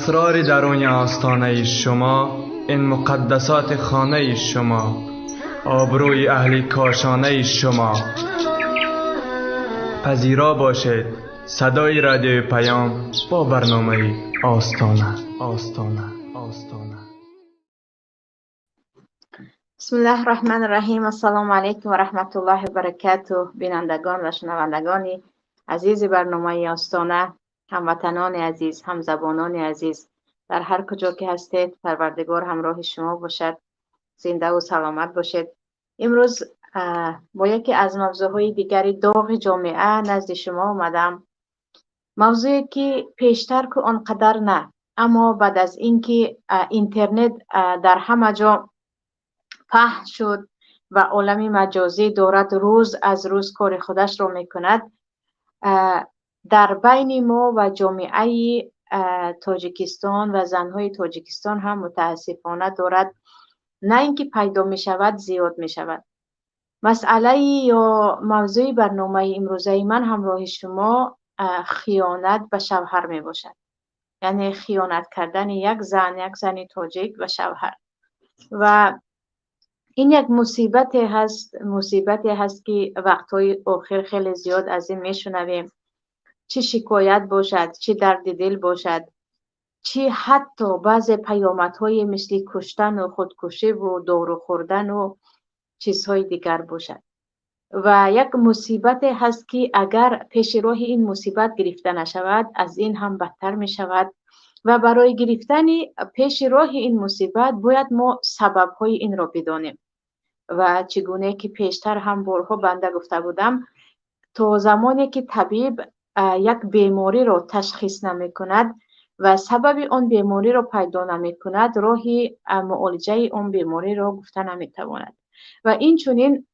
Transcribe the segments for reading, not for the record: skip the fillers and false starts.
اسرار درون آستانه شما، این مقدسات خانه شما، آبروی اهل کاشانه شما. پذیرا باشید صدای رادیو پیام با برنامه آستانه. آستانه. آستانه. بسم الله الرحمن الرحیم. السلام علیکم و رحمت الله و برکاته. بینندگان و شنوندگان عزیز برنامه آستانه، هموطنان عزیز، همزبانان عزیز، در هر کجا که هستید پروردگار همراه شما باشد، زنده و سلامت باشید. امروز با یکی از موضوعهای دیگری داغ جامعه نزد شما آمدم، موضوعی که پیشتر که آنقدر نه، اما بعد از اینکه اینترنت در همه جا پهن شد و عالم مجازی دارد روز از روز کار خودش را میکند، در بین ما و جامعه تاجیکستان و زنهای تاجیکستان هم متاسفانه دارد نه اینکه پیدا می شود، زیاد می شود. مسئله یا موضوع برنامه امروزه من همراه شما خیانت به شوهر می باشد، یعنی خیانت کردن یک زن، یک زن تاجیک به شوهر. و این یک مصیبت هست، مصیبتی هست که وقتهای آخر خیلی زیاد از این میشنویم، چه شکایت باشد، چه درد دل باشد، چه حتی بعض پیامدهای مثل کشتن و خودکشی و دارو خوردن و چیزهای دیگر باشد. و یک مصیبت هست که اگر پیش راه این مصیبت گرفته نشود، از این هم بدتر می شود. و برای گرفتن پیش راه این مصیبت باید ما سببهای این را بدانیم. و چگونه که پیشتر هم بارها بنده گفته بودم، تا زمانی که طبیب یک بیماری را تشخیص نمی کند و سبب آن بیماری را پیدا نمی کند، راه معالجه آن بیماری را گفته نمی تواند. و این چنین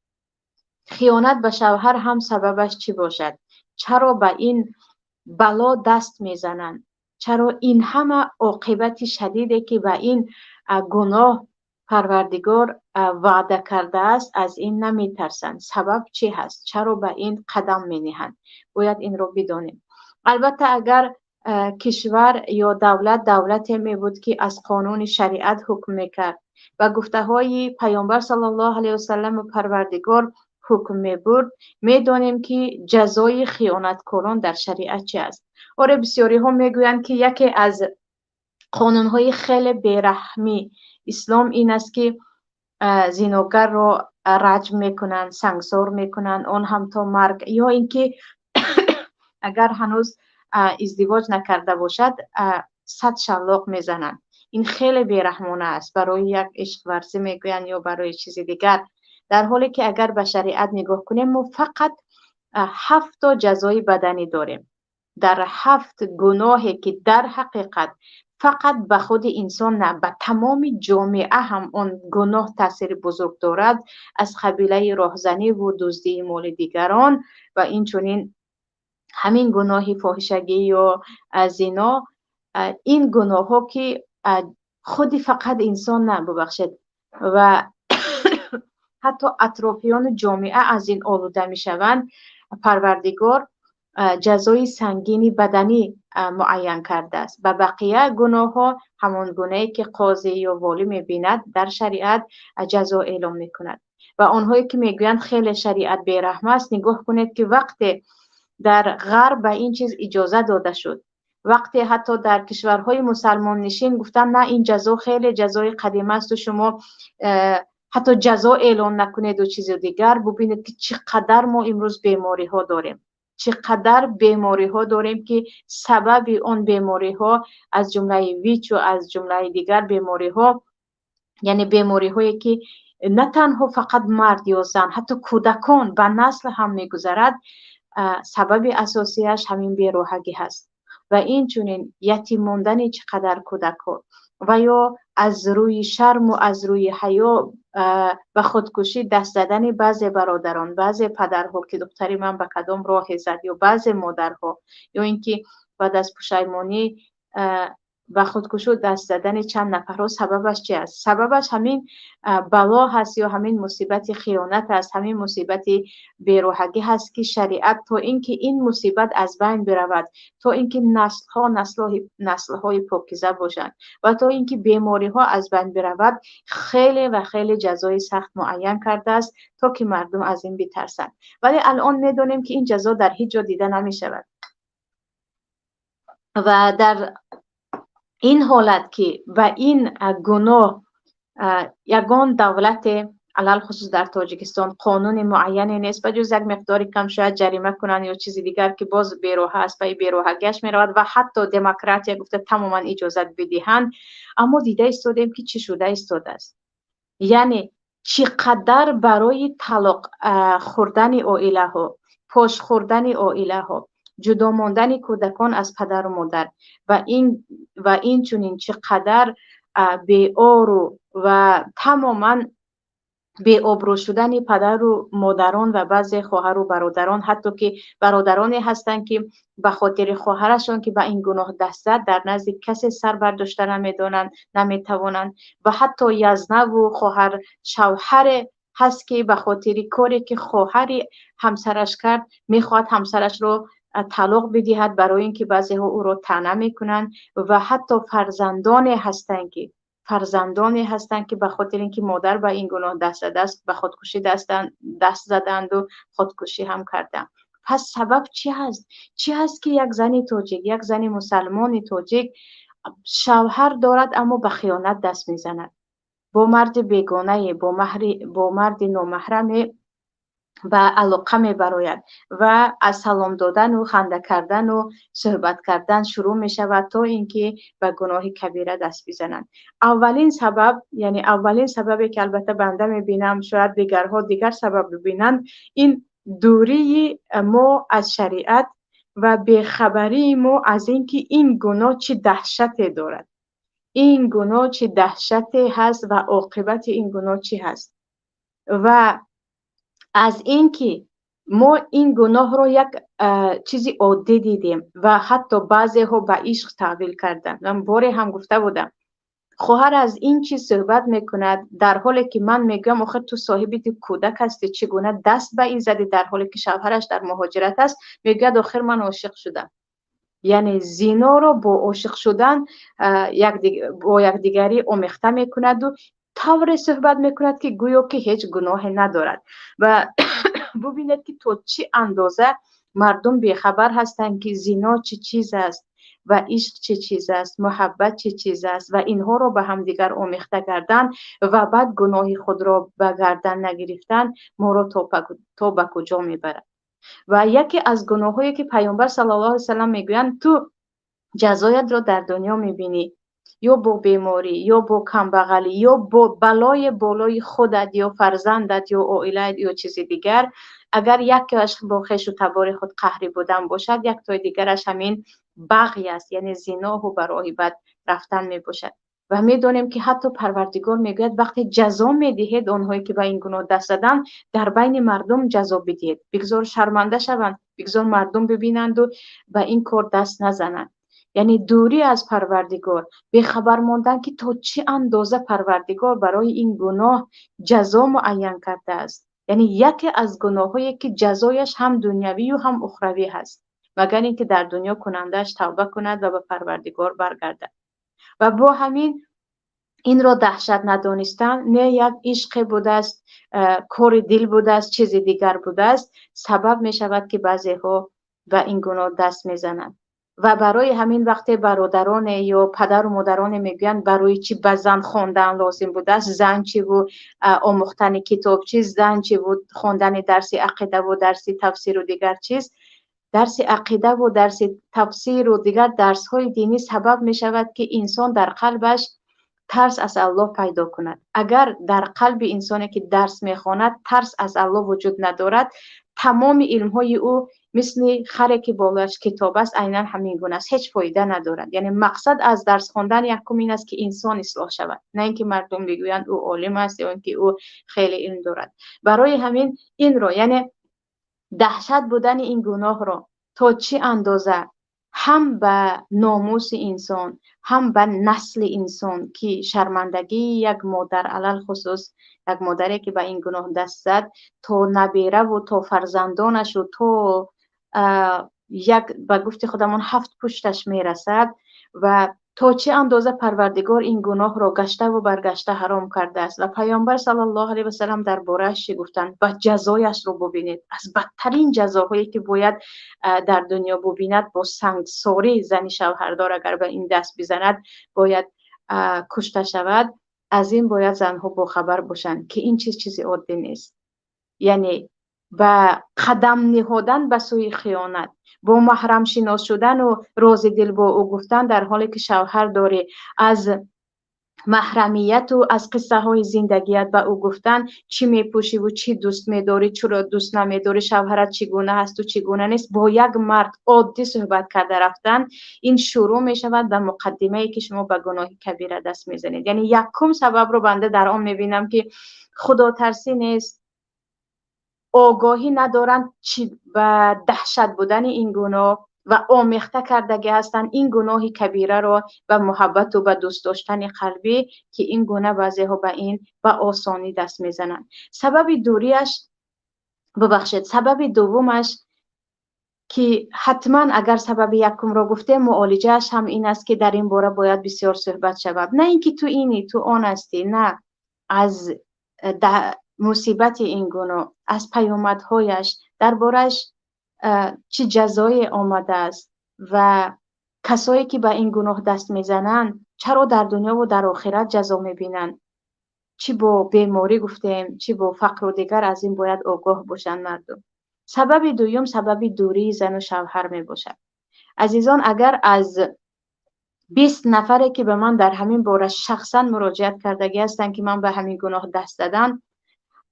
خیانت به شوهر هم سببش چی باشد؟ چرا به این بلا دست میزنند؟ چرا این همه عاقبت شدیدی که به این گناه پروردگار وعده کرده است از این نمی ترسند؟ سبب چی هست؟ چرا به این قدم می نهند؟ باید این رو بدانیم. البته اگر کشور یا دولت دولتی می بود که از قانون شریعت حکم می کرد و گفته های پیامبر صلی الله علیه وسلم و پروردگار حکم می برد، می دانیم که جزای خیانتکاران در شریعت چی است. آره، بسیاری ها می گویند که یکی از قانون های خیلی بیرحمی اسلام این است که زیناگر را رجم میکنند، سنگسار میکنند، آن هم تا مرگ، یا اینکه اگر هنوز ازدواج نکرده باشد 100 شلاق میزنند. این خیلی بیرحمانه است، برای یک عشق ورزی میگویند یا برای چیز دیگر. در حالی که اگر به شریعت نگاه کنیم، ما فقط 7 تا جزای بدنی داریم، در 7 گناهی که در حقیقت فقط به خود انسان نه، به تمام جامعه هم آن گناه تاثیر بزرگ دارد، از قبیله راهزنی و دزدی مال دیگران و این چنین همین گناه فاحشگی یا زنا. این گناه ها که خود فقط انسان نه، ببخشید، و حتی اطرافیان جامعه از این آلوده می شوند، پروردگار جزای سنگینی بدنی معین کرده است. به بقیه گناه ها همان گونه که قاضی یا والی می بیند در شریعت جزا اعلام می کند. و آنهایی که میگویند خیلی شریعت بیرحم است، نگاه کنید که وقتی در غرب به این چیز اجازه داده شد، وقتی حتی در کشورهای مسلمان نشین گفتن نه این جزا خیلی جزای قدیم است و شما حتی جزا اعلام نکنید و چیز دیگر، ببینید که چقدر ما امروز بیماری ها داریم، چقدر بیماری ها داریم که سبب آن بیماری ها از جمله ویچ و از جمله دیگر بیماری ها، یعنی بیماری هایی که نه تنها فقط مرد یا زن، حتی کودکان به نسل هم میگذرد، سبب اساسیش همین بیروحگی هست. و این چنین یتیم ماندن چقدر کودک ها و یا از روی شرم و از روی حیا به خودکشی دست زدن بعضی برادران، بعضی پدرها که دختری من به کدام راه زد، یا بعضی مادرها، یا اینکه بعد از پشیمانی Ба худкушӣ даст задани чанд нафарҳо сабабаш чи аст? Сабабаш ҳамин бало ҳаст ё ҳамин мусибати хиёнат аст, ҳамин мусибати бероҳагӣ ҳаст, ки шариат то ин ки ин мусибат аз байн биравад, то ин ки наслҳо наслҳои покиза бошанд ва то ин ки бемориҳо аз байн биравад, хеле ва хеле ҷазои сахт муайян кардааст, то ки мардум аз ин битарсанд. Вале алон медонем, ки ин ҷазо дар ҳеҷ ҷо дида намешавад. Ва дар ин ҳолат, ки ба ин гуноҳ ягон давлате, алалхусус дар Тоҷикистон, қонуни муайяне нест, ба ҷуз як миқдори кам шояд ҷарима кунанд ё чизи дигар, ки боз бероҳа аст, ба бероҳагиаш меравад ва ҳатто демократия гуфта тамоман иҷозат бидиҳанд. Аммо дида истодем, ки чӣ шуда истодааст, яъне чӣ қадар барои талоқ хӯрдани оилаҳо, пош хӯрдани оилаҳо, ҷудо мондани кӯдакон аз падару модар ва инчунин чӣ қадар беору ва тамоман беобрӯ шудани падару модарон ва баъзе хоҳару бародарон, ҳатто ки бародароне ҳастанд, ки ба хотири хоҳарашон, ки ба ин гуноҳ даст зад, дар назди касе сар бардошта намедонанд, наметавонанд. Ва ҳатто язнаву хоҳар шавҳаре ҳаст, ки ба хотири коре, ки хоҳари ҳамсараш кард, мехоҳад ҳамсарашро талоқ бидиҳад, барои ин ки баъзеҳо ӯро таъна мекунанд. Ва ҳатто фарзандоне ҳастанд, ки ба хотири ин ки модар ба ин гуноҳ даст задааст, ба худкушӣ даст заданду худкушӣ ҳам карданд. Пас сабаб чӣ ҳаст? Чӣ ҳаст, ки як зани тоҷик, як зани мусалмони тоҷик шавҳар дорад, аммо ба хиёнат даст мезанад, бо марди бегонае, бо марди номаҳраме ба алоқа мебарояд ва аз салом додану ханда кардану суҳбат кардан шурӯъ мешавад, то ин ки ба гуноҳи кабира даст бизананд? Аввалин сабаб, яъне аввалин сабабе, ки албатта банда мебинам, шояд дигарҳо дигар сабаб бибинанд, ин дурии мо аз шариат ва бехабарии мо аз ин ки ин гуноҳ чӣ даҳшате дорад, ин гуноҳ чӣ даҳшате ҳаст ва оқибати ин гуноҳ чӣ ҳаст. Ва аз ин ки мо ин гуноҳро як чизи оддӣ дидем ва ҳатто баъзеҳо ба ишқ таъвил карданд. Ман боре ҳам гуфта будам, хоҳар аз ин чиз суҳбат мекунад, дар ҳоле ки ман мегӯям: «Охир ту соҳиби кӯдак ҳастӣ, чӣ гуна даст ба ин задӣ?» Дар ҳоле ки шавҳараш дар муҳоҷират аст. Мегӯяд: «Охир ман ошиқ шудам». Яъне зиноро бо ошиқ шудан бо якдигарӣ омехта мекунаду тавре суҳбат мекунад, ки гӯё ки ҳеҷ гуноҳе надорад. Ва бубинед, ки то чӣ андоза мардум бехабар ҳастанд, ки зино чӣ чиз аст ва ишқ чӣ чиз аст, муҳаббат чӣ чиз аст ва инҳоро ба ҳамдигар омехта кардан ва баъд гуноҳи худро ба гардан нагирифтан моро то ба куҷо мебарад. Ва яке аз гуноҳҳое, ки Паёмбар саллаллоҳу алайҳи васаллам мегӯянд: «Ту ҷазоятро дар дунё мебинӣ, ё бо беморӣ, ё бо камбағалӣ, ё бо балои болои худат, ё фарзандат, ё оилаат, ё чизи дигар». Агар якеаш бо хешу табори худ қаҳрӣ будан бошад, яктои дигараш ҳамин бағй аст, яъне зиноҳу ба роҳи бад рафтан мебошад. Ва медонем, ки ҳатто Парвардигор мегӯяд: «Вақте ҷазо медиҳед онҳое, ки ба ин гуноҳ даст заданд, дар байни мардум ҷазо бидиҳед, бигзор шарманда шаванд, бигзор мардум бибинанду ба ин кор даст назананд». Яъне дурӣ аз Парвардигор, бехабар мондан, ки то чӣ андоза Парвардигор барои ин гуноҳ ҷазо муайян кардааст, яъне яке аз гуноҳҳое, ки ҷазояш ҳам дунявию ҳам ухравӣ ҳаст, магар ин ки дар дунё кунандааш тавба кунад ва ба Парвардигор баргардад. Ва бо ҳамин инро даҳшат надонистан, не як ишқе будааст, кори дил будааст, чизи дигар будааст, сабаб мешавад, ки баъзеҳо ба ин гуноҳ даст мезананд. Ва барои ҳамин вақте бародароне ё падару модароне мегӯянд: «Барои чӣ ба зан хондан лозим будааст? Зан чиву омӯхтани китоб чи? Зан чиву хондани дарси ақидаву дарси тафсиру дигар чиз?» Дарси ақидаву дарси тафсиру дигар дарсҳои динӣ сабаб мешавад, ки инсон дар қалбаш тарс аз Аллоҳ пайдо кунад. Агар дар қалби инсоне, ки дарс мехонад, тарс аз Аллоҳ вуҷуд надорад, тамоми илмҳои ӯ мисли харе, ки болояш китоб аст, айнан ҳамин гуна аст, ҳеҷ фоида надорад. Яъне мақсад аз дарс хондан якум ин аст, ки инсон ислоҳ шавад, на ин ки мардум бигӯянд, ӯ олим аст ё ин ки ӯ хеле илм дорад. Барои ҳамин инро, яъне даҳшат будани ин гуноҳро то чӣ андоза Ҳам ба номуси инсон, ҳам ба насли инсон, ки шармандагии як модар, алалхусус як модаре ки ба ин гуноҳ даст зад, то набераву то фарзандонашу то як ба гуфти худамон ҳафт пушташ мерасад. Ва то чӣ андоза Парвардигор ин гуноҳро гаштаву баргашта ҳаром кардааст ва Паёмбар саллаллоҳу алайҳи васаллам дар борааш чӣ гуфтанд, ва ҷазояшро бубинед. Аз бадтарин ҷазоҳое ки бояд дар дунё бубинад, бо сангсорӣ зани шавҳардор агар ба ин даст бизанад, бояд кушта шавад. Аз ин бояд занҳо бохабар бошанд, ки ин чиз чизи оддӣ нест. Яъне ба қадам ниҳодан ба сӯи хиёнат, бо маҳрам шинос шудану рози дил бо ӯ гуфтан, дар ҳоле ки шавҳар дорӣ, аз маҳрамияту аз қиссаҳои зиндагият ба ӯ гуфтан, чӣ мепӯшиву чӣ дӯст медорӣ, чиро дӯст намедорӣ, шавҳарат чӣ гуна ҳасту чӣ гуна нест, бо як мард оддӣ суҳбат карда рафтан, ин шурӯъ мешавад ба муқаддимае, ки шумо ба гуноҳи кабира даст мезанед. Яъне якум сабабро банда дар он мебинам, ки худотарсӣ нест, огоҳӣ надоранд чӣ ба даҳшат будани ин гуноҳ ва омехта кардагӣ ҳастанд ин гуноҳи кабираро ба муҳаббату ба дӯст доштани қалбӣ, ки ин гуна баъзеҳо ба ин ба осонӣ даст мезананд. Сабаби дуриаш, бубахшед, сабаби дуввумаш, ки ҳатман агар сабаби якумро гуфтем, муолиҷааш ҳам ин аст, ки дар ин бора бояд бисёр суҳбат шавад. На ин ки ту инӣ, ту он ҳастӣ, на аз мусибати ин гуноҳ, аз паёмадҳояш, дар борааш чӣ ҷазое омадааст ва касое ки ба ин гуноҳ даст мезананд, чаро дар дунёву дар охират ҷазо мебинанд, чӣ бо беморӣ гуфтем, чӣ бо фақру дигар, аз ин бояд огоҳ бошанд мардум. Сабаби дуюм сабаби дурии зану шавҳар мебошад. Азизон, агар аз 20 нафаре ки ба ман дар ҳамин бора шахсан муроҷиат кардагӣ ҳастанд, ки ман ба ҳамин гуноҳ даст задам,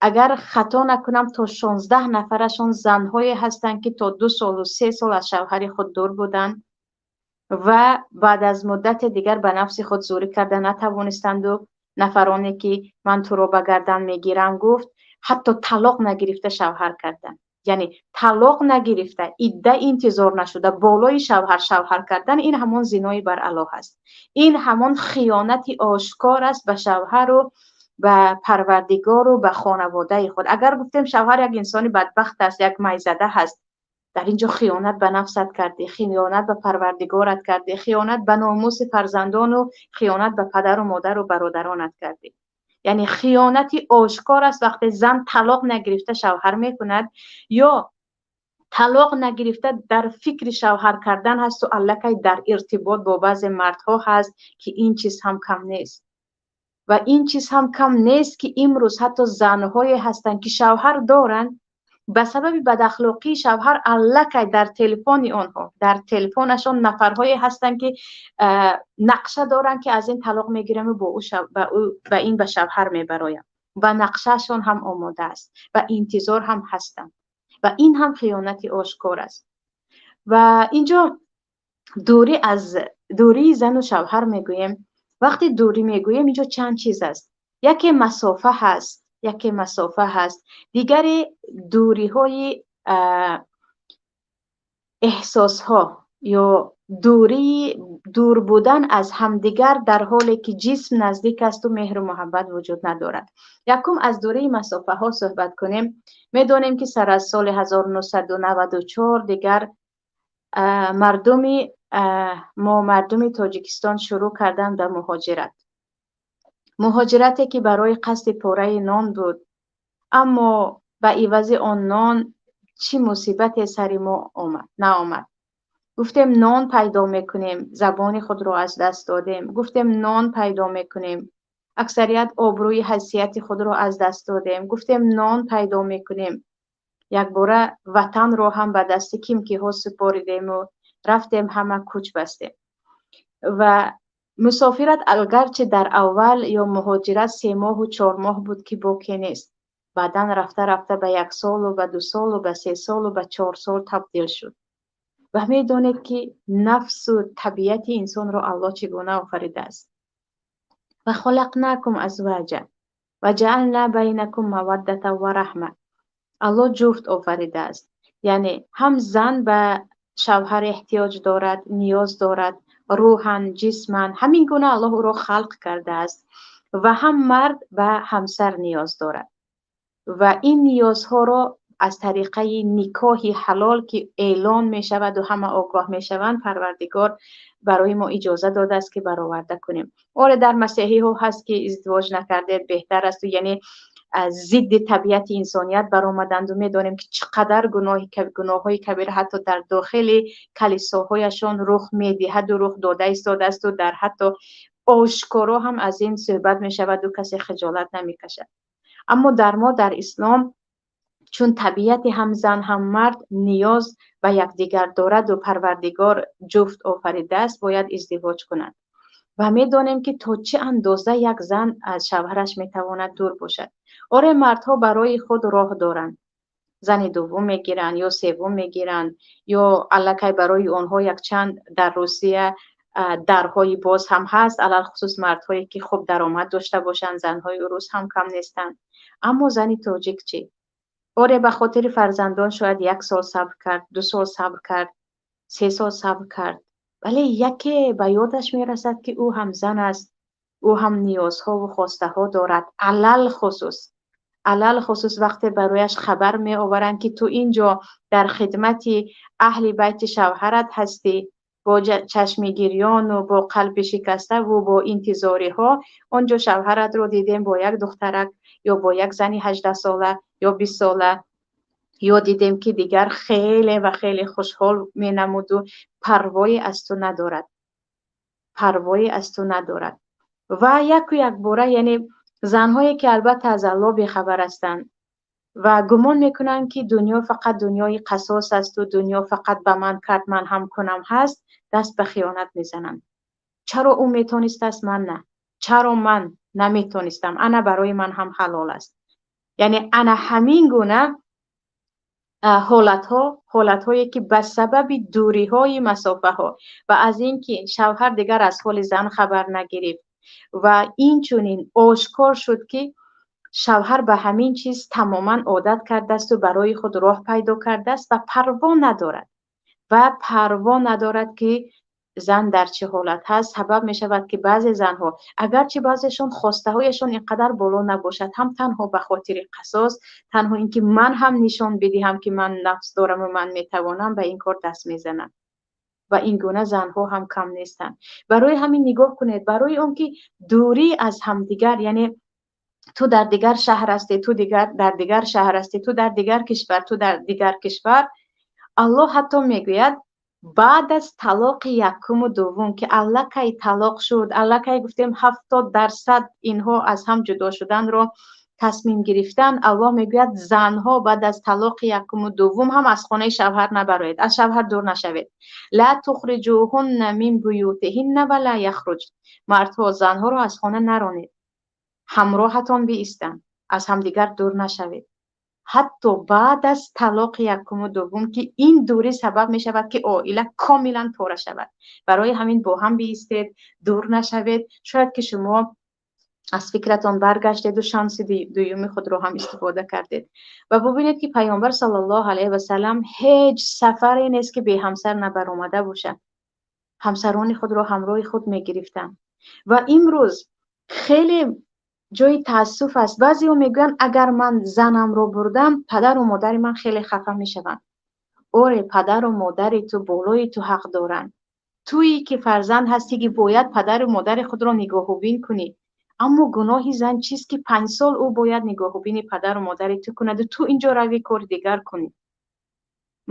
агар хато накунам, то 16 нафарашон занҳое ҳастанд, ки то 2 солу 3 сол аз шавҳари худ дур буданд ва баъд аз муддате дигар ба нафси худ зӯрӣ карда натавонистанду нафароне ки ман туро ба гардан мегирам гуфт, ҳатто талоқ нагирифта шавҳар карданд. Яъне талоқ нагирифта, идда интизор нашуда, болои шавҳар шавҳар кардан, ин ҳамон зинои баръало ҳаст. Ин ҳамон хиёнати ошкор аст ба шавҳару ба Парвардигору ба хонаводаи худ. Агар гуфтем шавҳар як инсони бадбахт аст, як майзада ҳаст, дар ин ҷо хиёнат ба нафсат кардӣ, хиёнат ба Парвардигорат кардӣ, хиёнат ба номуси фарзандону хиёнат ба падару модару бародаронат кардӣ. Яъне хиёнати ошкор аст вақте зан талоқ нагирифта шавҳар мекунад ё талоқ нагирифта дар фикри шавҳар кардан ҳасту аллакай дар иртибот бо баъзе мардҳо ҳаст, ки ин чиз ҳам кам нест. Ва ин чиз ҳам кам нест, ки имрӯз ҳатто занҳое ҳастанд, ки шавҳар доранд, ба сабаби бадахлоқии шавҳар аллакай дар телефони онҳо, дар телефонашон нафарҳое ҳастанд, ки нақша доранд, ки аз ин талоқ мегираму бо ӯ ба ин ба шавҳар мебароям, ва нақшаашон ҳам омода аст ва интизор ҳам ҳастанд, ва ин ҳам хиёнати ошкор аст. Ва инҷо дурӣ, аз дурии зану шавҳар мегӯем. Вақте дурӣ мегӯем, инҷо чанд чиз аст. Яке масофа ҳаст, яке масофа ҳаст, дигаре дуриҳои эҳсосҳо ё дурии дур будан аз ҳамдигар, дар ҳоле ки ҷисм наздик асту меҳру муҳаббат вуҷуд надорад. Якум аз дурии масофаҳо суҳбат кунем. Медонем, ки сар аз соли 1994 дигар мардуми мо, мардуми Тоҷикистон, шурӯъ карданд ба муҳоҷират. Муҳоҷирате ки барои қасди пораи нон буд, аммо ба ивази он нон чӣ мусибате сари мо омад, наомад? Гуфтем нон пайдо мекунем, забони худро аз даст додем. Гуфтем нон пайдо мекунем, аксарият обрӯи ҳайсияти худро аз даст додем. Гуфтем нон пайдо мекунем, якбора ватанро ҳам ба дасти кимкиҳо супоридему рафтем, ҳама кӯч бастем. Ва мусофират агарчи дар аввал ё муҳоҷират 3 моҳу 4 моҳ буд, ки боке нест, баъдан рафта рафта ба як солу ба 2 солу ба 3 солу ба 4 сол табдил шуд. Ва медонед, ки нафсу табиати инсонро Аллоҳ чӣ гуна офаридааст: ва халақнакум азваҷа ва ҷаална байнакум маваддата ва раҳма. Аллоҳ ҷуфт офаридааст, яъне ҳам зан ба Шавҳар эҳтиёҷ дорад, ниёз дорад, рӯҳан, ҷисман, ҳамин гуна Аллоҳ ӯро халқ кардааст ва ҳам мард ба ҳамсар ниёз дорад. Ва ин ниёзҳоро аз тариқаи никоҳи ҳалол, ки эълон мешавад ва ҳама огоҳ мешаванд, Парвардигор барои мо иҷоза додааст, ки бароварда кунем. Оре, дар масеҳиҳо ҳаст, ки издивоҷ накардед беҳтар аст, яъне аз зидди табиати инсоният баромаданду медонем, ки чӣ қадар гуноҳҳои кабира ҳатто дар дохили калисоҳояшон рух медиҳаду рух дода истодаасту дар ҳатто ошкоро ҳам аз ин суҳбат мешаваду касе хиҷолат намекашад. Аммо дар мо, дар ислом, чун табиати ҳам зан, ҳам мард ниёз ба якдигар дораду Парвардигор ҷуфт офаридааст, бояд издивоҷ кунад. Ва медонем, ки то чӣ андоза як зан аз шавҳараш метавонад дур бошад. Оре, мардҳо барои худ роҳ доранд, зани дуввум мегиранд ё севум мегиранд, ё аллакай барои онҳо якчанд дар Русия дарҳои боз ҳам ҳаст, алалхусус мардҳое, ки хуб даромад дошта бошанд, занҳои урус ҳам кам нестанд. Аммо зани тоҷик чӣ? Оре, ба хотири фарзандон шояд як сол сабр кард, 2 сол сабр кард, 3 сол сабр кард, вале яке ба ёдаш мерасад, ки ӯ ҳам зан аст, ӯ ҳам ниёзҳову хостаҳо дорад. Алалхусус вақте барояш хабар меоваранд, ки ту ин ҷо дар хидмати аҳли байти шавҳарат ҳастӣ, бо чашми гирёну бо қалби шикаставу бо интизориҳо он ҷо шавҳаратро дидем бо як духтарак ё бо як зани 18-сола ё 20-сола, ё дидем, ки дигар хеле ва хеле хушҳол менамуду парвое аз ту надорад, парвое аз ту надорад. Ва яку якбора, яъне занҳое, ки албатта аз Аллоҳ бехабар ҳастанд ва гумон мекунанд, ки дунё фақат дунёи қасос асту дунё фақат ба ман кард, ман ҳам кунам ҳаст, даст ба хиёнат мезананд. Чаро ӯ метонистааст, ман на? Чаро ман наметонистам? Ана барои ман ҳам ҳалол аст. Яъне ана ҳамин гуна ҳолатҳо, ҳолатҳое, ки ба сабаби дуриҳои масофаҳо ва аз ин ки шавҳар дигар аз ҳоли зан хабар нагирифт ва инчунин ошкор шуд, ки шавҳар ба ҳамин чиз тамоман одат кардаасту барои худ роҳ пайдо кардааст ва парво надорад, ва парво надорад, ки зан дар чӣ ҳолат ҳаст, сабаб мешавад, ки баъзе занҳо, агарчи баъзешон хостаҳояшон ин қадар боло набошад ҳам, танҳо ба хотири қасос, танҳо ин ки ман ҳам нишон бидиҳам, ки ман нафс дораму ман метавонам, ба ин кор даст мезанам. Ва ин гуна занҳо ҳам кам нестанд. Барои ҳамин нигоҳ кунед, барои он ки дурӣ аз ҳамдигар, яъне ту дар дигар шаҳр ҳастӣ, ту дигар дар дигар шаҳр ҳастӣ, ту дар дигар кишвар, ту дар дигар кишвар, Аллоҳ ҳатто мегӯяд, баъд аз талоқи якуму дуввум, ки аллакай талоқ шуд, аллакай гуфтем, 70% инҳо аз ҳам ҷудо шуданро тасмим гирифтан, Аллоҳ мегӯяд: занҳо баъд аз талоқи якуму дуввум ҳам аз хонаи шавҳар набароед, аз шавҳар дур нашавед. لا تخرجوهن من بيوتهن ولا يخرجن. Мардҳо, занҳоро аз хона наронед, ҳамроҳатон биистанд, аз ҳамдигар дур нашавед, ҳатто баъд аз талоқи якуму дуввум, ки ин дурӣ сабаб мешавад, ки оила комилан пора шавад. Барои ҳамин бо ҳам биистед, дур нашавед. Шояд ки шумо аз фикратон баргаштеду шанси дуюми худро ҳам истифода кардед. Ва бубинед, ки Паёмбар саллаллоҳу алайҳи васалам ҳеҷ сафаре нест, ки беҳамсар набаромада бошад, ҳамсарони худро ҳамроҳи худ мегирифтанд. Ва имрӯз хеле ҷои таассуф аст, баъзеҳо мегӯянд: агар ман занамро бурдам, падару модари ман хеле хафа мешаванд. Оре, падару модари ту болои ту ҳақ доранд. Туе ки фарзанд ҳастӣ, ки бояд падару модари худро нигоҳубин кунӣ. Аммо гуноҳи зан чист, ки 5 сол ӯ бояд нигоҳубини падару модари ту кунаду ту инҷо рави кори дигар кунӣ?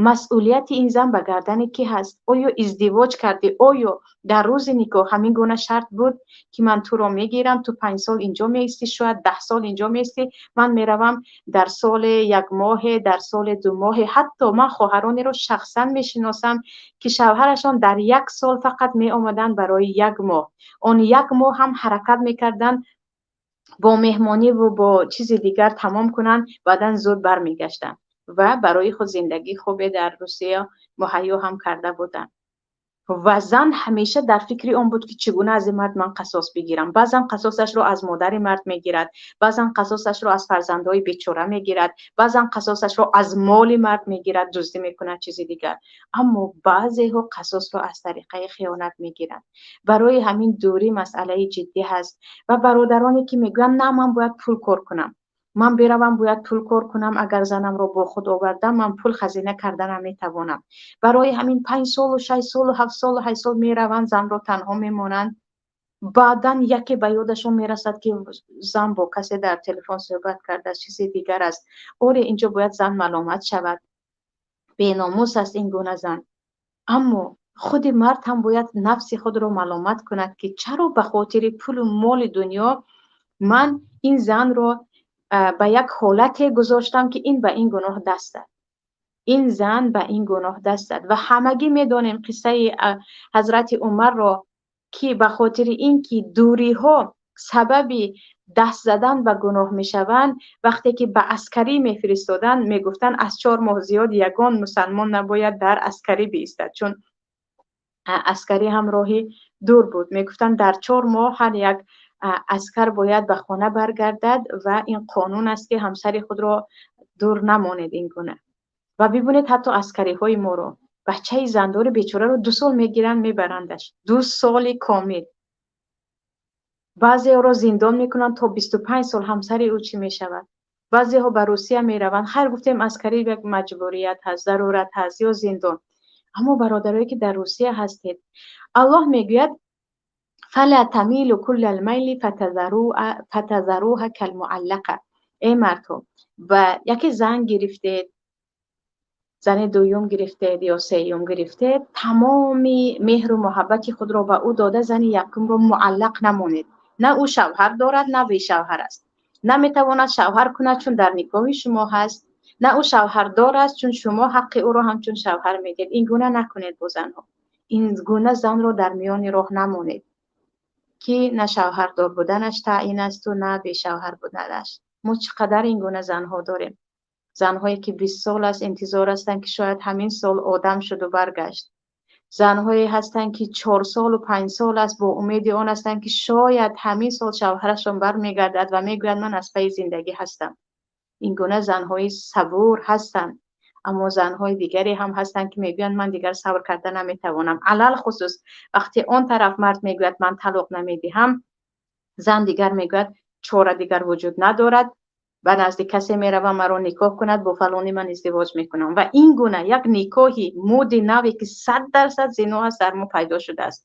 Масъулияти ин зан ба гардани кӣ ҳаст? Оё издивоҷ кардӣ, оё дар рӯзи никоҳ ҳамин гуна шарт буд, ки ман туро мегирам, ту 5 сол инҷо меистӣ, шояд 10 сол инҷо меистӣ, ман меравам дар соли як моҳе, дар соли 2 моҳе? Ҳатто ман хоҳаронеро шахсан мешиносам, ки шавҳарашон дар як сол фақат меомаданд барои як моҳ. Он як моҳ ҳам ҳаракат мекарданд бо меҳмониву бо чизи дигар тамом кунанд, баъдан зуд бармегаштанд ва барои худ зиндагии хубе дар Русия муҳайё ҳам карда буданд. Ва зан ҳамеша дар фикри он буд, ки чӣ гуна аз ин мард ман қасос бигирам. Баъзан қасосашро аз модари мард мегирад, баъзан қасосашро аз фарзандҳои бечора мегирад, баъзан қасосашро аз моли мард мегирад, дуздӣ мекунад, чизи дигар. Аммо баъзеҳо қасосро аз тариқаи хиёнат мегиранд. Барои ҳамин дурӣ масъалаи ҷиддӣ ҳаст. Ва бародароне, ки мегӯянд: «На, ман бояд пул кор кунам, ман беравам, бояд пул кор кунам, агар занамро бо худ овардам, ман пул хазина карда наметавонам», барои ҳамин 5 солу 6 солу 7 солу 8 сол мераванд, занро танҳо мемонанд. Баъдан яке ба ёдашон мерасад, ки зан бо касе дар телефон суҳбат кардааст, чизи дигар аст. Оре, инҷо бояд зан маломат шавад, беномус аст ин гуна зан. Аммо худи мард ҳам бояд нафси худро маломат кунад, ки чаро ба хотири пулу моли дунё ман ин занро ба як ҳолате гузоштам, ки ин ба ин гуноҳ даст зад, ин зан ба ин гуноҳ даст зад. Ва ҳамагӣ медонем қиссаи ҳазрати Умарро, ки ба хотири ин ки дуриҳо сабаби даст задан ба гуноҳ мешаванд, вақте ки ба аскарӣ мефиристоданд, мегуфтанд, аз 4 моҳ зиёд ягон мусалмон набояд дар аскарӣ биистад, чун аскарӣ ҳам роҳи дур буд. Мегуфтанд, дар 4 моҳ ҳар як аскар бояд ба хона баргардад ва ин қонун аст, ки ҳамсари худро дур намонед ин гуна. Ва бибинед, ҳатто аскариҳои моро, бачаи зандори бечораро 2 сол мегиранд, мебарандаш, 2 соли комил. Баъзеҳоро зиндон мекунанд то 25 сол. Ҳамсари ӯ чӣ мешавад? Баъзеҳо ба Русия мераванд. Хайр, гуфтем, аскарӣ як маҷбурият ҳаст, зарурат ҳаст ё зиндон. Аммо бародарое, ки дар Русия ҳастед, Аллоҳ мегӯяд: فلا تميلوا كل الميل فتذروها كالمعلقة. Эй мардҳо, ба яке зан гирифтед, зани дуюм гирифтед ё сеюм гирифтед, тамоми меҳру муҳаббати худро ба ӯ дода, зани якумро муаллақ намонед. На ӯ шавҳар дорад, на бешавҳар аст, на метавонад шавҳар кунад, чун дар никоҳи шумо ҳаст, на ӯ шавҳардор аст, чун шумо ҳаққи ӯро ҳамчун шавҳар медиҳед. Ин гуна накунед бо занҳо. Ин гуна занро дар миёни роҳ намонед, ки на шавҳардор буданаш таъин асту на бешавҳар буданаш. Мо чӣ қадар ин гуна занҳо дорем, занҳое, ки 20 сол аст интизор ҳастанд, ки шояд ҳамин сол одам шуду баргашт. Занҳое ҳастанд, ки 4 солу 5 сол аст бо умеди он ҳастанд, ки шояд ҳамин сол шавҳарашон бармегардад ва мегӯяд: «Ман аз пайи зиндагӣ ҳастам». Ин гуна занҳои сабур ҳастанд. Аммо занҳои дигаре ҳам ҳастанд, ки мегӯянд: «Ман дигар сабр карда наметавонам». Алалхусус вақте он тараф мард мегӯяд: «Ман талоқ намедиҳам», зан дигар мегӯяд: «Чора дигар вуҷуд надорад, ба назди касе меравам, маро никоҳ кунад, бо фалони ман издивоҷ мекунам». Ва ин гуна як никоҳи муди наве, ки 100% зино аст, дар мо пайдо шудааст.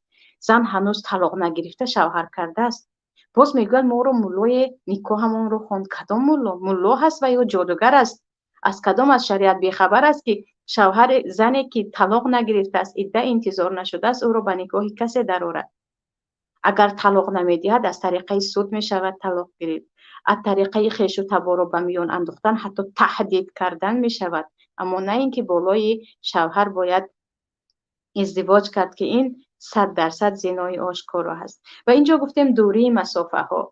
Зан ҳанӯз талоқ нагирифта шавҳар кардааст. Боз мегӯяд: «Моро муллое никоҳамонро хонд». Кадом мулло? Мулло ҳаст ва ё ҷодугар аст? Аз кадом аз шариат бехабар аст, ки шавҳари зане, ки талоқ нагирифтааст, идда интизор нашудааст, ӯро ба никоҳи касе дарорад? Агар талоқ намедиҳад, аз тариқаи суд мешавад талоқ гирифт, аз тариқаи хешу таборро ба миён андохтан, ҳатто таҳдид кардан мешавад. Аммо на ин ки болои шавҳар бояд издивоҷ кард, ки ин 100% зинои ошкоро ҳаст. Ва инҷо гуфтем дурии масофаҳо.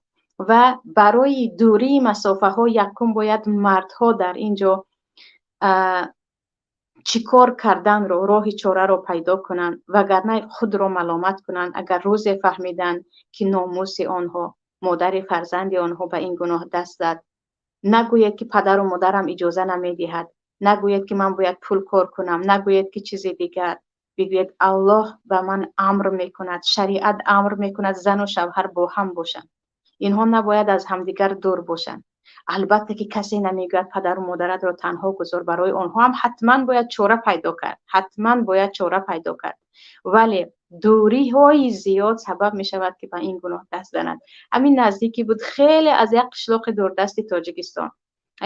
Ва барои дурии масофаҳо якум бояд мардҳо дар ин ҷо чӣ кор карданро, роҳи чораро пайдо кунанд, вагарна худро маломат кунанд, агар рӯзе фаҳмиданд, ки номуси онҳо, модари фарзанди онҳо ба ин гуноҳ даст зад. Нагӯед, ки падару модарам иҷоза намедиҳад, нагӯед, ки ман бояд пул кор кунам, нагӯед, ки чизи дигар. Бигӯед: «Аллоҳ ба ман амр мекунад, шариат амр мекунад зану шавҳар бо ҳам бошанд, инҳо набояд аз ҳамдигар дур бошанд». Албатта, ки касе намегӯяд, падару модаратро танҳо гузор. Барои онҳо ҳам ҳатман бояд чора пайдо кард, ҳатман бояд чора пайдо кард. Вале дуриҳои зиёд сабаб мешавад, ки ба ин гуноҳ даст занад. Ҳамин наздикӣ буд, хеле аз як қишлоқи дурдасти Тоҷикистон.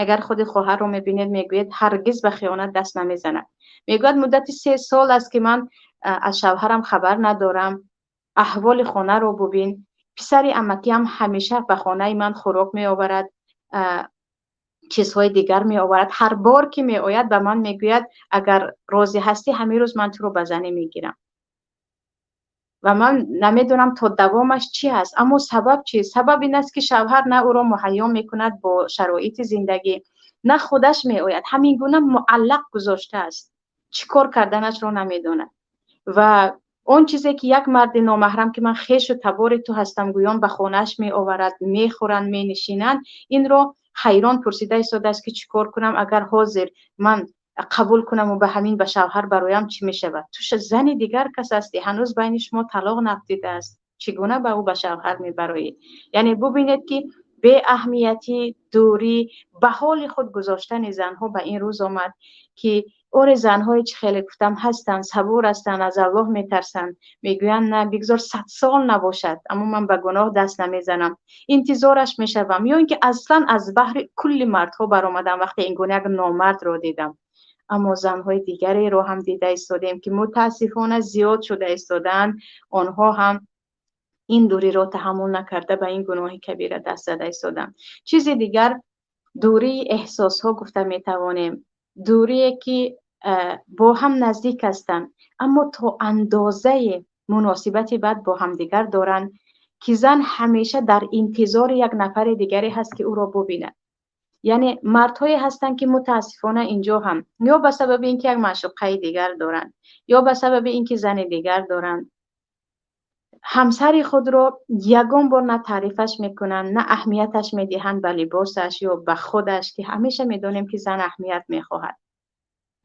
Агар худи хоҳарро мебинед, мегӯед, ҳаргиз ба хиёнат даст намезанад. Мегӯяд, муддати 3 сол аст, ки ман аз шавҳарам хабар надорам. Аҳволи хонаро бубин. Писари амакиам ҳамеша ба хонаи ман хӯрок меоварад, чизҳои дигар меоварад. Ҳар бор ки меояд, ба ман мегӯяд: «Агар розӣ ҳастӣ, ҳамин рӯз ман туро ба занӣ мегирам». Ва ман намедонам, то давомаш чӣ ҳаст. Аммо сабаб чист? Сабаб ин аст, ки шавҳар на ӯро муҳайё мекунад бо шароити зиндагӣ, на худаш меояд. Ҳамин гуна муаллақ гузоштааст, чӣ кор карданашро намедонад. Ва Он чизе ки як марди номаҳрам, ки ман хешу табори ту ҳастам гӯён, ба хонааш меоварад, мехӯранд, менишинанд, инро ҳайрон пурсида истодааст, ки чӣ кор кунам, агар ҳозир ман қабул кунаму ба ҳамин ба шавҳар бароям, чӣ мешавад? Ту зани дигар кас ҳастӣ, ҳанӯз байни шумо талоқ нафтидааст, чӣ гуна ба ӯ ба шавҳар мебароӣ? Яъне бубинед, ки беаҳамиятӣ, дурӣ, ба ҳоли худ гузоштани занҳо ба ин рӯз омад, ки оре, занҳое, чӣ хеле гуфтам, ҳастанд, сабур ҳастанд, аз Аллоҳ метарсанд, мегӯянд: на, бигзор 100 сол набошад, аммо ман ба гуноҳ даст намезанам, интизораш мешавам, ё ин ки аслан аз баҳри кулли мардҳо баромадам, вақте ин гуна як номардро дидам. Аммо занҳои дигареро ҳам дида истодем, ки мутаассифона зиёд шуда истодаанд. Онҳо ҳам ин дуриро таҳаммул накарда, ба ин гуноҳи кабира даст зада истоданд. Чизи дигар, дурии эҳсосҳо гуфта метавонем, дурие ки бо ҳам наздик ҳастанд, аммо то андозае муносибати бад бо ҳамдигар доранд, ки зан ҳамеша дар интизори як нафари дигаре ҳаст, ки ӯро бубинад. Яъне мардҳое ҳастанд, ки мутаассифона инҷо ҳам ё ба сабаби ин ки як маъшуқаи дигар доранд, ё ба сабаби ин ки зани дигар доранд, ҳамсари худро ягон бор на таърифаш мекунанд, на аҳамияташ медиҳанд ба либосаш ё ба худаш, ки ҳамеша медонем, ки зан аҳамият мехоҳад.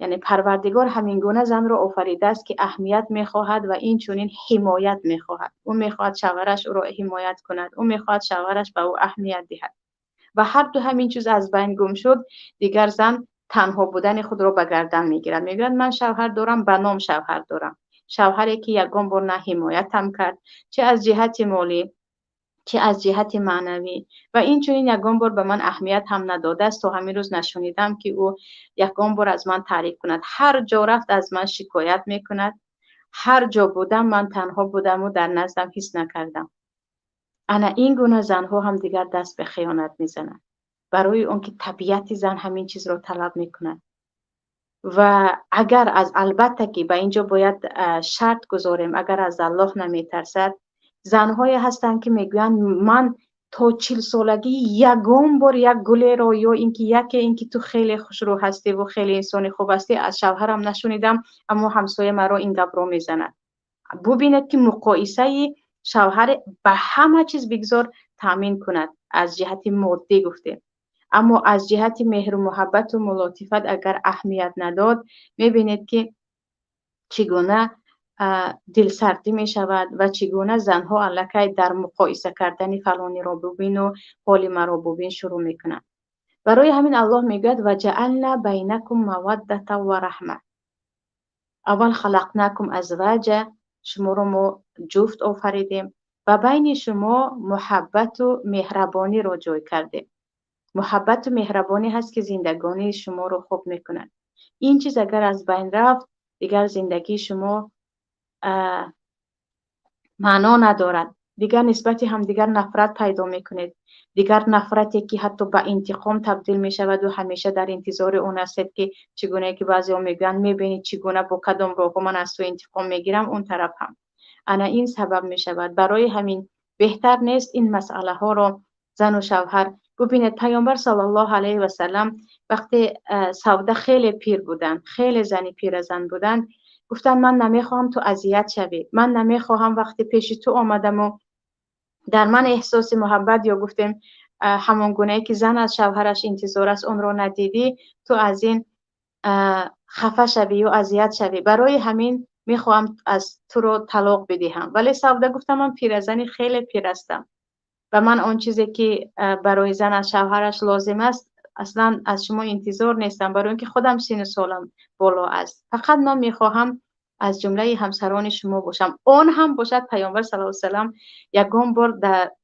Яъне Парвардигор ҳамин гуна занро офаридааст, ки аҳамият мехоҳад ва инчунин ҳимоят мехоҳад. Ӯ мехоҳад шавҳараш ӯро ҳимоят кунад, ӯ мехоҳад шавҳараш ба ӯ аҳамият диҳад. Ва ҳар ду ҳамин чиз аз байн гум шуд, дигар зан танҳо будани худро ба гардан мегирад. Мегӯяд: ман шавҳар дорам, ба ном шавҳар дорам, шавҳаре ки ягон бор на ҳимоятам кард, чӣ аз ҷиҳати молӣ, чӣ аз ҷиҳати маънавӣ, ва инчунин ягон бор ба ман аҳамият ҳам надодааст. То ҳамин рӯз нашунидам, ки ӯ ягон бор аз ман таъриф кунад. Ҳар ҷо рафт, аз ман шикоят мекунад. Ҳар ҷо будам, ман танҳо будаму дар наздам ҳис накардам. Ана ин гуна занҳо ҳам дигар даст ба хиёнат мезананд, барои он ки табиати зан ҳамин чизро талаб мекунад. Ва агар аз, албатта, ки ба инҷо бояд шарт гузорем, агар аз Аллоҳ наметарсад. Занҳое ҳастанд, ки мегӯянд: ман то 40-солагӣ ягон бор як гулеро ё ин ки яке ин ки ту хеле хушрӯ ҳастиву хеле инсони хуб ҳастӣ аз шавҳарам нашунидам, аммо ҳамсоя маро ин гапро мезанад. Бубинед, ки муқоисаи шавҳар ба ҳама чиз бигзор таъмин кунад, аз ҷиҳати моддӣ гуфтем, аммо аз ҷиҳати меҳру муҳаббату мулотифат агар аҳамият надод, мебинед, ки чӣ гуна дилсардӣ мешавад ва чӣ гуна занҳо аллакай дар муқоиса кардани фалониро бубину ҳоли маро бубин шурӯъ мекунанд. Барои ҳамин Аллоҳ мегӯяд: وجعلنا بينكم مودة ورحمة. Аввал خلقناكم أزواجا, шуморо мо ҷуфт офаридем ва байни шумо муҳаббату меҳрабониро ҷой кардем. Муҳаббату меҳрабонӣ ҳаст, ки зиндагонии шуморо хуб мекунад. Ин чиз агар аз байн рафт, дигар зиндагии шумо маъно надорад. Дигар нисбати ҳамдигар нафрат пайдо мекунед, дигар нафрате, ки ҳатто ба интиқом табдил мешаваду ҳамеша дар интизори он ҳастед, ки чӣ гунае ки баъзеҳо мегӯянд: мебинед, чӣ гуна, бо кадом роҳҳо ман аз ту интиқом мегирам. Он тараф ҳам ана ин сабаб мешавад. Барои ҳамин беҳтар нест ин масъалаҳоро зану шавҳар. Бубинед, Паёмбар саллаллоҳу алайҳи васалам вақте Савда хеле пир буданд, хеле зани пиразан буданд, гуфтанд: ман намехоҳам ту азият шавӣ, ман намехоҳам вақте пеши ту омадаму дар ман эҳсоси муҳаббат ё гуфтем ҳамон гунае ки зан аз шавҳараш интизор аст, онро надидӣ, ту аз ин хафа шавӣ ё азият шавӣ. Барои ҳамин мехоҳам аз туро талоқ бидиҳам. Вале Савда гуфта: ман пиразани хеле пир ҳастам ва ман он чизе ки барои зан аз шавҳараш лозим аст, аслан аз шумо интизор нестам, барои он ки худам сину солам боло аст. Фақат ман мехоҳам аз ҷумлаи ҳамсарони шумо бошам. Он ҳам бошад, Паёмбар саллаллоҳу салам ягон бор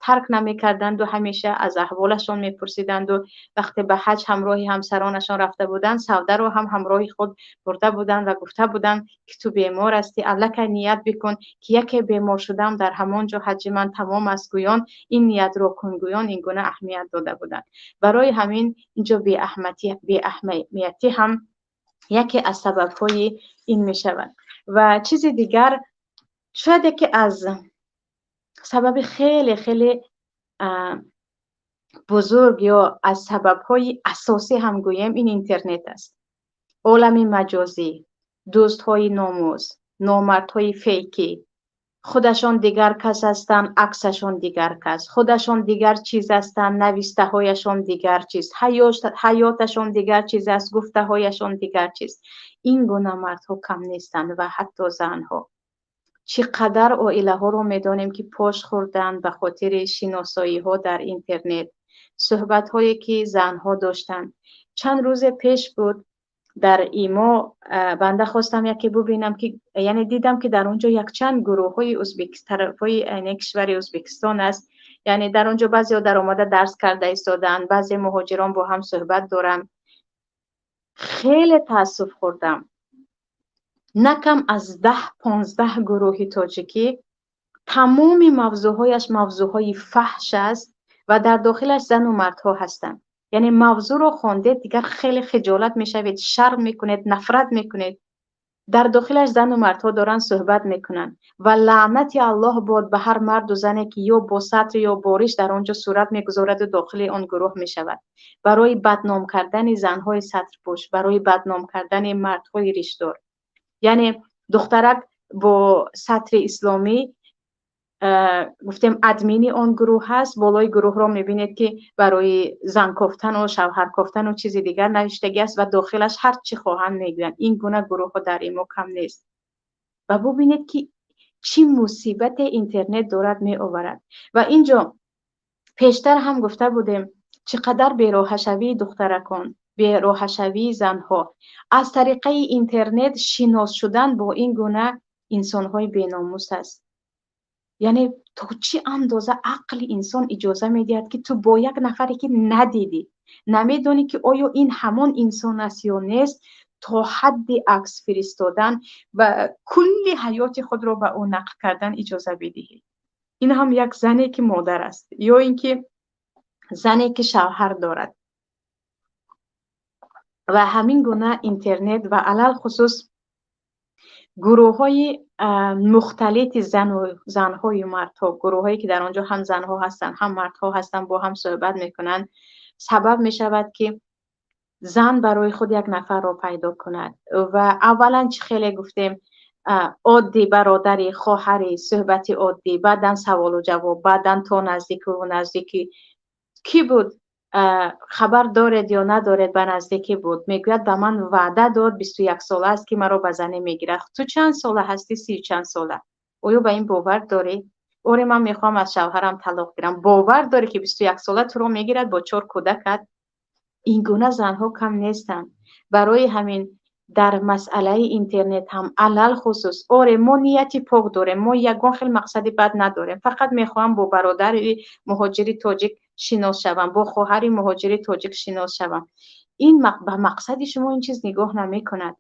тарк намекарданду ҳамеша аз аҳволашон мепурсиданду вақте ба ҳаҷ ҳамроҳи ҳамсаронашон рафта буданд, Савдаро ҳам ҳамроҳи худ бурда буданд ва гуфта буданд, ки ту бемор ҳастӣ, аллакай ният бикун, ки яке бемор шудам, дар ҳамон ҷо ҳаҷи ман тамом аст гӯён, ин ниятро кун гӯён, ин гуна аҳамият дода буданд. Барои ҳамин инҷо беаҳамиятӣ ҳам яке аз сабабҳои ин мешавад. Ва чизи дигар, шояд яке аз сабаби хеле хеле бузург ё аз сабабҳои асосӣ ҳам гӯем, ин интернет аст, олами маҷозӣ, дӯстҳои номус, номардҳои фейкӣ. Худашон дигар кас ҳастанд, аксашон дигар кас, худашон дигар чиз ҳастанд, навиштаҳояшон дигар чиз, ҳаёташон дигар чиз аст, гуфтаҳояшон дигар чиз. Ин гуна мардҳо кам нестанд ва ҳатто занҳо. Чӣ қадар оилаҳоро медонем, ки пош хӯрданд ба хотири шиносоиҳо дар интернет, суҳбатҳое ки занҳо доштанд. Чанд рӯзе пеш буд, дар имо банда хостам яке бубинам, ки яъне дидам, ки дар он ҷо якчанд гурӯҳҳои тарафҳои, яъне кишвари Ӯзбекистон аст. Яъне дар он ҷо баъзеҳо даромада дарс карда истодаанд, баъзе муҳоҷирон бо ҳам суҳбат доранд. Хеле таассуф хӯрдам. На кам аз 10-15 гурӯҳи тоҷикӣ, тамоми мавзӯъҳояш мавзӯъҳои фаҳш аст ва дар дохилаш зану мардҳо ҳастанд. Яъне мавзӯъро хондед, дигар хеле хиҷолат мешавед, шарм мекунед, нафрат мекунед. Дар дохилаш зану мардҳо доранд суҳбат мекунанд ва лаънати Аллоҳ бод ба ҳар марду зане, ки ё бо сатр, ё бо риш дар он ҷо сурат мегузораду дохили он гурӯҳ мешавад, барои бадном кардани занҳои сатрпӯш, барои бадном кардани мардҳои ришдор. Яъне духтарак бо сатри исломӣ, гуфтем, админи он гурӯҳ ҳаст. Болои гурӯҳро мебинед, ки барои зан кофтану шавҳар кофтану чизи дигар навиштагӣ аст ва дохилаш ҳар чӣ хоҳанд мегӯянд. Ин гуна гурӯҳҳо дар имо кам нест ва бубинед, ки чӣ мусибате интернет дорад меоварад. Ва инҷо пештар ҳам гуфта будем, чӣ қадар бероҳашавии духтаракон, бероҳашавии занҳо аз тариқаи интернет шинос шудан бо ин гуна инсонҳои беномус аст. Яъне то чӣ андоза ақли инсон иҷоза медиҳад, ки ту бо як нафаре, ки надидӣ, намедонӣ, ки оё ин ҳамон инсон аст ё нест, то ҳадди акс фиристодан ва кулли ҳаёти худро ба ӯ нақл кардан иҷоза бидиҳӣ? Ин ҳам як зане, ки модар аст, ё ин ки зане, ки шавҳар дорад. Ва ҳамин гуна интернет ва алалхусус гурӯҳҳои мухталити занҳою мардҳо, гурӯҳҳое, ки дар он ҷо ҳам занҳо ҳастанд, ҳам мардҳо ҳастанд, бо ҳам суҳбат мекунанд, сабаб мешавад, ки зан барои худ як нафарро пайдо кунад. Ва аввалан, чӣ хеле гуфтем, оддӣ, бародарӣ, хоҳарӣ, суҳбати оддӣ, баъдан саволу ҷавоб, баъдан то наздикуву наздикӣ. Кӣ буд, хабар доред ё надоред, ба наздикӣ буд, мегӯяд, ба ман ваъда дод, 21 сола аст, ки маро ба занӣ мегирад. Ту чанд сола ҳастӣ? 30 чанд сола. Оё ба ин бовар дорӣ? Оре, ман мехоҳам аз шавҳарам талоқ гирам. Бовар дорӣ, ки 21 сола туро мегирад бо чор кӯдакат? Ин гуна занҳо кам нестанд. Барои ҳамин дар масъалаи интернет ҳам алалхусус, оре, мо нияти пок дорем, мо ягон хел мақсади бад надорем, фақат мехоҳам бо бародари муҳоҷири тоҷик шинос шавам, бо хоҳари муҳоҷири тоҷик шинос шавам. Ин ба мақсади шумо ин чиз нигоҳ намекунад.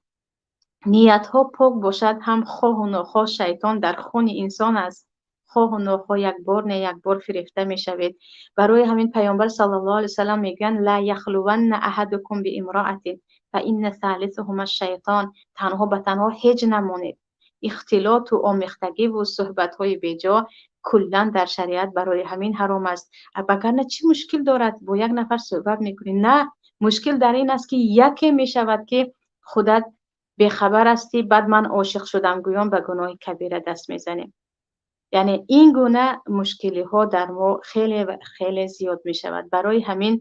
Ниятҳо пок бошад ҳам, хоҳу нохоҳ шайтон дар хуни инсон аст, хоҳу нохоҳ як бор не як бор фирефта мешавед. Барои ҳамин Паёмбар саллаллоҳу алайҳи васаллам мегӯянд: لا يخلون أحدكم بامرأة فإن ثالثهما الشيطان. Танҳо ба танҳо ҳеҷ намонед. Ихтилоту омехтагиву суҳбатҳои беҷо куллан дар шариат барои ҳамин ҳаром аст. Вагарна чӣ мушкил дорад, бо як нафар суҳбат мекунӣ? На, мушкил дар ин аст, ки яке мешавад, ки худат бехабар ҳастӣ, баъд ман ошиқ шудам гӯён ба гуноҳи кабира даст мезанем. Яъне ин гуна мушкилиҳо дар мо хеле хеле зиёд мешавад. Барои ҳамин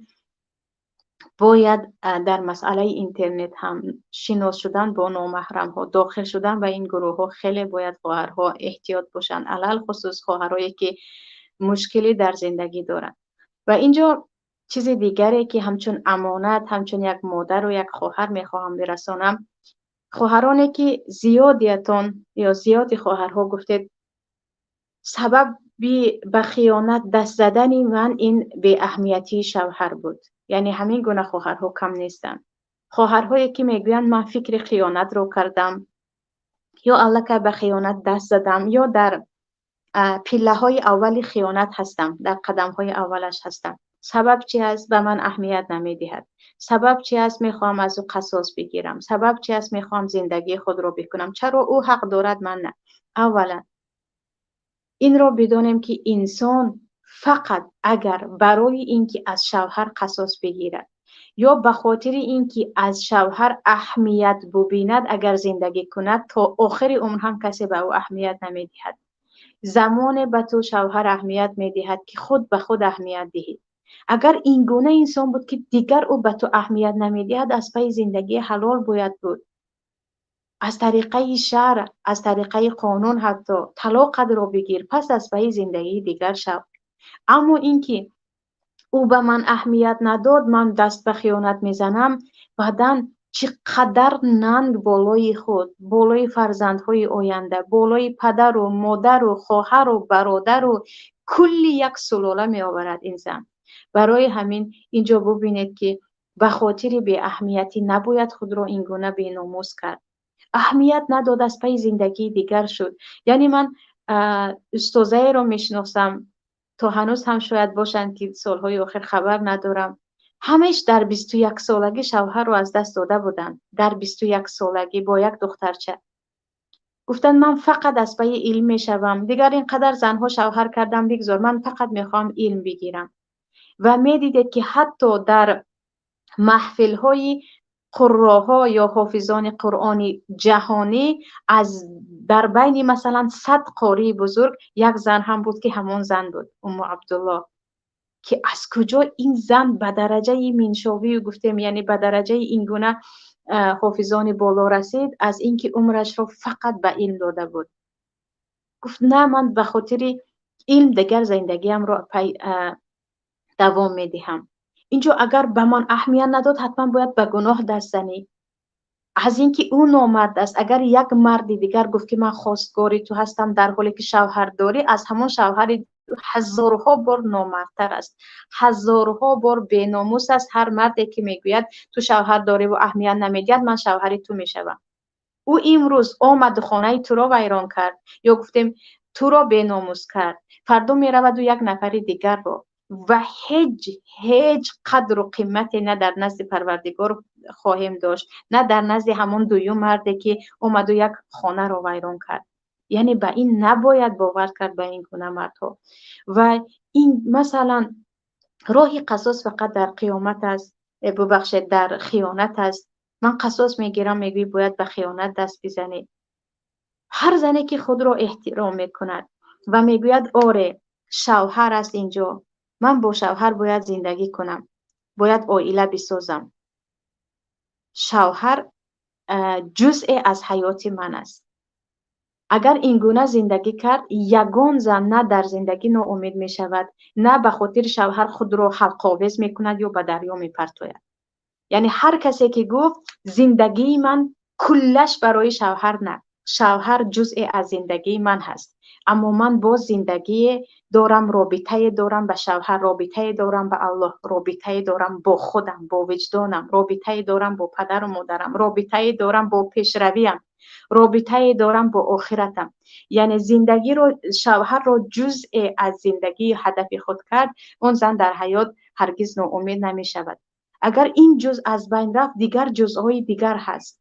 бояд дар масъалаи интернет ҳам шинос шудан бо номаҳрамҳо, дохил шудан ба ин гурӯҳҳо хеле бояд хоҳарҳо эҳтиёт бошанд, алалхусус хоҳарое, ки мушкилӣ дар зиндагӣ доранд. Ва инҷо чизи дигаре, ки ҳамчун амонат, ҳамчун як модару як хоҳар мехоҳам бирасонам: хоҳароне, ки зиёдиятон ё зиёди хоҳарҳо гуфтед, сабаби ба хиёнат даст задани ман ин беаҳамиятии шавҳар буд. Яъне ҳамин гуна хоҳарҳо кам нестанд, хоҳарҳое, ки мегӯянд, ман фикри хиёнатро кардам ё аллакай ба хиёнат даст задам, ё дар пиллаҳои аввали хиёнат ҳастам, дар қадамҳои аввалаш ҳастам. Сабаб чи аст? Ба ман аҳамият намедиҳад. Сабаб чи аст? Мехоҳам аз ӯ қасос бигирам. Сабаб чи аст? Мехоҳам зиндагии худро бикунам. Чаро ӯ ҳақ дорад, ман на? Аввалан, инро бидонем, ки инсон фақат агар барои ин ки аз шавҳар қасос бигирад ё ба хотири ин ки аз шавҳар аҳамият бубинад агар зиндагӣ кунад, то охири умр ҳам касе ба ӯ аҳамият намедиҳад. Замоне ба ту шавҳар аҳамият медиҳад, ки худ ба худ аҳамият диҳӣ. Агар ин гуна инсон буд, ки дигар ӯ ба ту аҳамият намедиҳад, аз пайи зиндагии ҳалол бояд буд. Аз тариқаи шаръ, аз тариқаи қонун ҳатто талоқатро бигир, пас аз пайи зиндагии дигар шав. Аммо инки ӯ ба ман аҳамият надод, ман даст ба хиёнат мезанам, баъдан чӣ қадар нанг болои худ, болои фарзандҳои оянда, болои падару модару хоҳару бародару кулли як сулола меоварад ин зан. Барои ҳамин инҷо бубинед, ки ба хотири беаҳамиятӣ набояд худро ин гуна беномус кард. Аҳамият надод, аз пайи зиндагии дигар шуд. Яъне ман устозаеро мешиносам, то ҳанӯз ҳам шояд бошанд, ки солҳои охир хабар надорам. Ҳамеш дар 21 солагӣ шавҳарро аз даст дода буданд. Дар 21 солагӣ бо як духтарча. Гуфтанд, ман фақат аз пайи илм мешавам. Дигар ин қадар занҳо шавҳар кардам, бигзор, ман фақат мехоҳам илм бигирам. Ва медидед, ки ҳатто дар маҳфилҳои қурроҳо ё ҳофизони Қуръони ҷаҳонӣ аз дар байни масалан 100 қории бузург як зан ҳам буд, ки ҳамон зан буд, Умму Абдуллоҳ, ки аз куҷо ин зан ба дараҷаи Миншовию гуфтем, яъне ба дараҷаи ин гуна ҳофизони боло расид, аз инки умрашро фақат ба илм дода буд. Гуфт, на, ман ба хотири илм дигар зиндагиамро давом медиҳам. Инҷо агар ба ман аҳамият надод, ҳатман бояд ба гуноҳ даст занӣ. Аз инки ӯ номард аст, агар як марди дигар гуфт, ки ман хостгори ту ҳастам, дар ҳоле ки шавҳар дорӣ, аз ҳамон шавҳари ҳазорҳо бор номардтар аст, ҳазорҳо бор беномус аст ҳар марде, ки мегӯяд, ту шавҳар дорӣ ва аҳамият намедиҳад, ман шавҳари ту мешавам. Ӯ имрӯз омаду хонаи туро вайрон кард ё гуфтем туро беномус кард, фардо мераваду як нафари дигарро ва ҳеҷ қадру қимате на дар назди Парвардигор хоҳем дошт, на дар назди ҳамон дуюм марде, ки омаду як хонаро вайрон кард. Яъне ба ин набояд бовар кард, ба ин гуна мардҳо. Ва ин масалан роҳи қасос фақат дар қиёмат аст, бубахшед, дар хиёнат аст. Ман қасос мегирам, мегӯӣ, бояд ба хиёнат даст бизанӣ. Ҳар зане, ки худро эҳтиром мекунад ва мегӯяд, оре, шавҳар аст инҷо, ман бо шавҳар бояд зиндагӣ кунам, бояд оила бисозам, шавҳар ҷузъе аз ҳаёти ман аст, агар ин гуна зиндагӣ кард, ягон зан на дар зиндагӣ ноумед мешавад, на ба хотири шавҳар худро ҳалқовез мекунад ё ба дарё мепартояд. Яъне ҳар касе, ки гуфт, зиндагии ман куллаш барои шавҳар, на, шавҳар ҷузъе аз зиндагии ман ҳаст, аммо ман боз зиндагие дорам, робитае дорам ба шавҳар, робитае дорам ба Аллоҳ, робитае дорам бо худам, бо виҷдонам, робитае дорам бо падару модарам, робитае дорам бо пешравиам, робитае дорам бо охиратам. Яъне зиндагиро, шавҳарро ҷузъе аз зиндагии ҳадафи худ кард, он зан дар ҳаёт ҳаргиз ноумед намешавад. Агар ин ҷузъ аз байн рафт, дигар ҷузъҳои дигар ҳаст.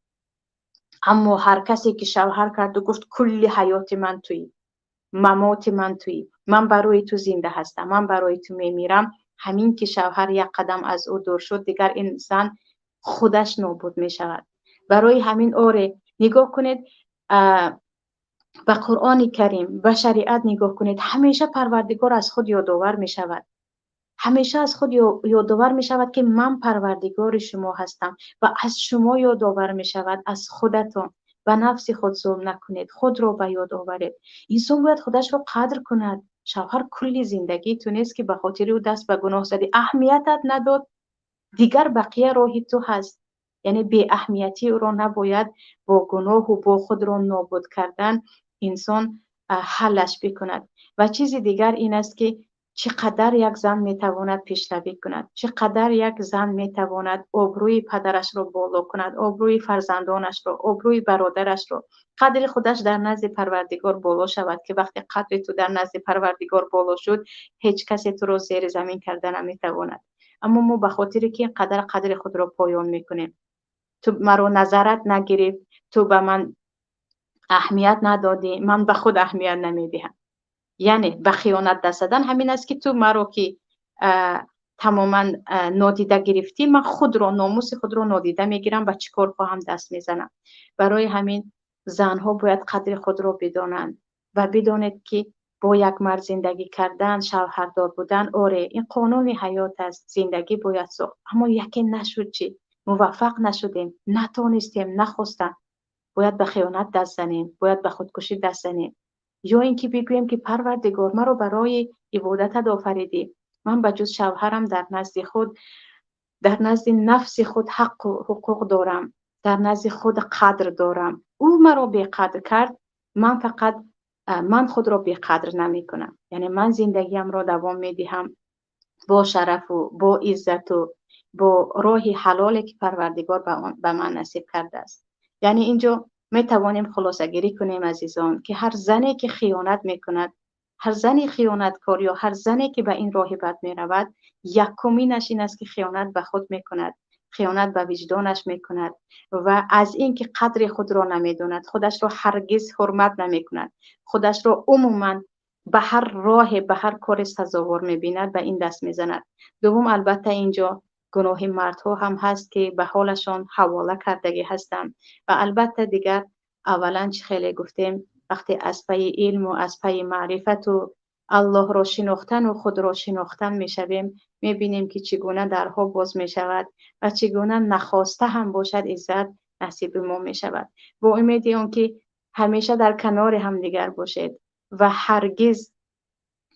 Аммо ҳар касе, ки шавҳар карду гуфт, кулли ҳаёти ман туӣ, мамоти ман туӣ, ман барои ту зинда ҳастам, ман барои ту мемирам, ҳамин ки шавҳар як қадам аз ӯ дур шуд, дигар ин зан худаш нобуд мешавад. Барои ҳамин, оре, нигоҳ кунед ба Қуръони Карим, ба шариат нигоҳ кунед, ҳамеша Парвардигор аз худ ёдовар мешавад, ҳамеша аз худ ёдовар мешавад, ки ман Парвардигори шумо ҳастам, ва аз шумо ёдовар мешавад, аз худатон. Ба нафси худ зулм накунед, худро ба ёд оваред. Инсон бояд худашро қадр кунад. Шавҳар кулли зиндагии ту нест, ки ба хотири ӯ даст ба гуноҳ задӣ. Аҳамиятат надод, дигар бақия роҳи ту ҳаст. Яъне беаҳамиятии ӯро набояд бо гуноҳу бо худро нобуд кардан инсон ҳаллаш бикунад. Ва чизи дигар ин аст, ки чӣ қадар як зан метавонад пешравӣ кунад, чӣ қадар як зан метавонад обрӯи падарашро боло кунад, обрӯи фарзандонашро, обрӯи бародарашро, қадри худаш дар назди Парвардигор боло шавад, ки вақте қадри ту дар назди Парвардигор боло шуд, ҳеҷ касе туро зери замин карда наметавонад. Аммо мо ба хотире ки ин қадар қадри худро поён мекунем, ту маро назарат нагирифт, ту ба ман аҳамият надодӣ, ман ба худ аҳамият намедиҳам. Яъне ба хиёнат даст задан ҳамин аст, ки ту маро ки тамоман нодида гирифтӣ, ман худро, номуси худро нодида мегирам, ба чӣ кор хоҳам даст мезанам. Барои ҳамин занҳо бояд қадри худро бидонанд ва бидонед, ки Бо як мард зиндагӣ кардан, шавҳардор будан, оре, ин қонуни ҳаёт аст, зиндагӣ бояд сохт. Аммо яке нашуд чӣ? Муваффақ нашудем, натонистем, нахостам. Бояд ба хиёнат даст занем, бояд ба худкушӣ даст занем. Ё ин ки бигӯем ки Парвардигор, маро барои ибодатат офаридӣ. Ман ба ҷуз шавҳарам дар назди худ, дар назди нафси худ ҳаққу ҳуқуқ дорам, дар назди худ қадр дорам. Ӯ маро беқадр кард, ман фақат ман худро беқадр намекунам. Яъне ман зиндагиамро давом медиҳам бо шарафу бо иззату бо роҳи ҳалоле ки Парвардигор ба ман насиб кардааст. Яъне инҷо метавонем хулосагирӣ кунем, азизон, ки ҳар зане ки хиёнат мекунад, ҳар зани хиёнаткор ё ҳар зане ки ба ин роҳи бад меравад, якуминаш ин аст ки хиёнат ба худ мекунад, хиёнат ба виҷдонаш мекунад ва аз ин ки қадри худро намедонад, худашро ҳаргиз ҳурмат намекунад, худашро умуман ба ҳар роҳе, ба ҳар кори сазовор мебинад, ба ин даст мезанад. Дуввум, албатта инҷо гуноҳи мардҳо ҳам ҳаст ки ба ҳолашон ҳавола кардагӣ ҳастанд ва албатта дигар аввалан чӣ хеле гуфтем, вақте аз пайи илму аз пайи маърифату Аллоҳро шинохтану худро шинохтан мешавем, мебинем ки чӣ гуна дарҳо боз мешавад ва чӣ гуна нахоста ҳам бошад иззат насиби мо мешавад. Бо умеди он ки ҳамеша дар канори ҳамдигар бошед ва ҳаргиз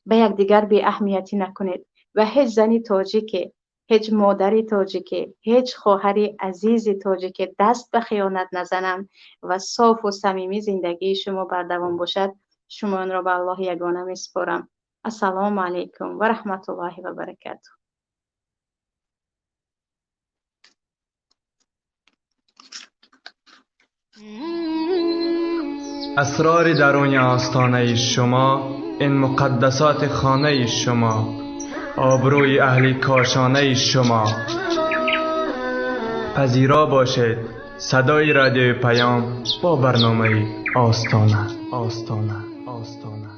ба якдигар беаҳамиятӣ накунед ва ҳеҷ зани тоҷике, ҳеҷ модари тоҷике, ҳеҷ хоҳари азизи тоҷике даст ба хиёнат назананд ва софу самимӣ зиндагии шумо бардавом бошад. Шуморо ба Аллоҳи ягона месупорам. Ассалому алайкум ва раҳматуллоҳи ва баракатуҳ. Асрори даруни остонаи шумо, ин муқаддасоти хонаи шумо, обрӯи аҳли кошонаи шумо. Пазиро бошед садои радиои Паём бо барномаи Остона, Остона, Остона.